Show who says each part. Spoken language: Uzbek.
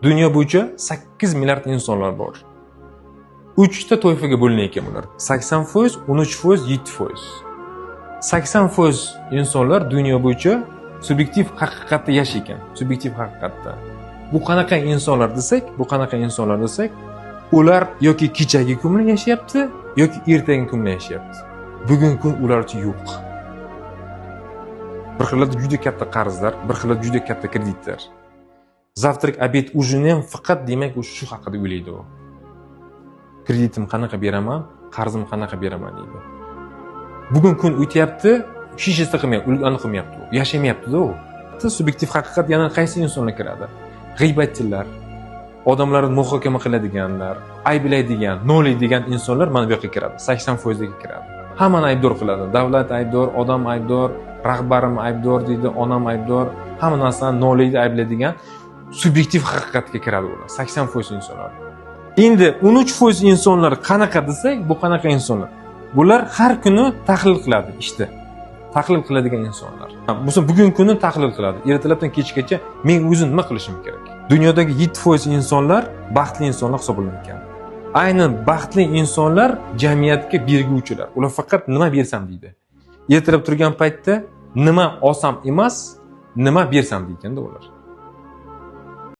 Speaker 1: Dunyo bo'yicha 8 milliard insonlar bor. 3 ta toifaga bo'linar ekan bular: 80%, 13%, 7%. 80% insonlar dunyo bo'yicha subyektiv haqiqatda yashaykan ekan, subyektiv haqiqatda. Bu qanaqa insonlar desak, bu qanaqa insonlar desak, ular yoki kechagi kun bilan yashayapti, yoki ertangi kun bilan yashayapti. Bugungi kun ular uchun yo'q. Bir xillarda juda katta qarzlar, bir xillarda juda katta kreditlar. Завтрак, обед, ужин ham faqat, demak, u shu haqida o'ylaydi u. Kreditim qanaqa beraman, qarzim qanaqa beraman deydi. Bugun kun o'tyapti, hech narsa qilmayapti, aniq qilmayapti u, yashamayapti-da u. Subyektiv haqiqat yana qaysi insonlar kiradi? G'iybatchilar, odamlarni muhokama qiladiganlar, ayblaydigan, noliydigan insonlar mana bu yoqqa kiradi, 80%ga kiradi. Hammani aybdor qiladi. Davlat aybdor, odam aybdor, rahbarim aybdor deydi, onam aybdor, hamma narsani noliydi, ayblaydigan subyektiv haqiqatga kiradi ular, 80% insonlar. Endi 13% insonlar qanaqa desak, bu qanaqa insonlar? Bular har kuni tahlil qiladi ishni. Tahlil qiladigan insonlar. Masalan, bugungi kunni tahlil qiladi. Ertalabdan kechgacha men o'zim nima qilishim kerak? Dunyodagi 7% insonlar baxtli insonlar hisoblanar ekan. Aynan baxtli insonlar jamiyatga berguvchilar. Ular faqat nima bersam deydi. Ertalab turgan paytda nima olsam emas, nima bersam deyganda ular.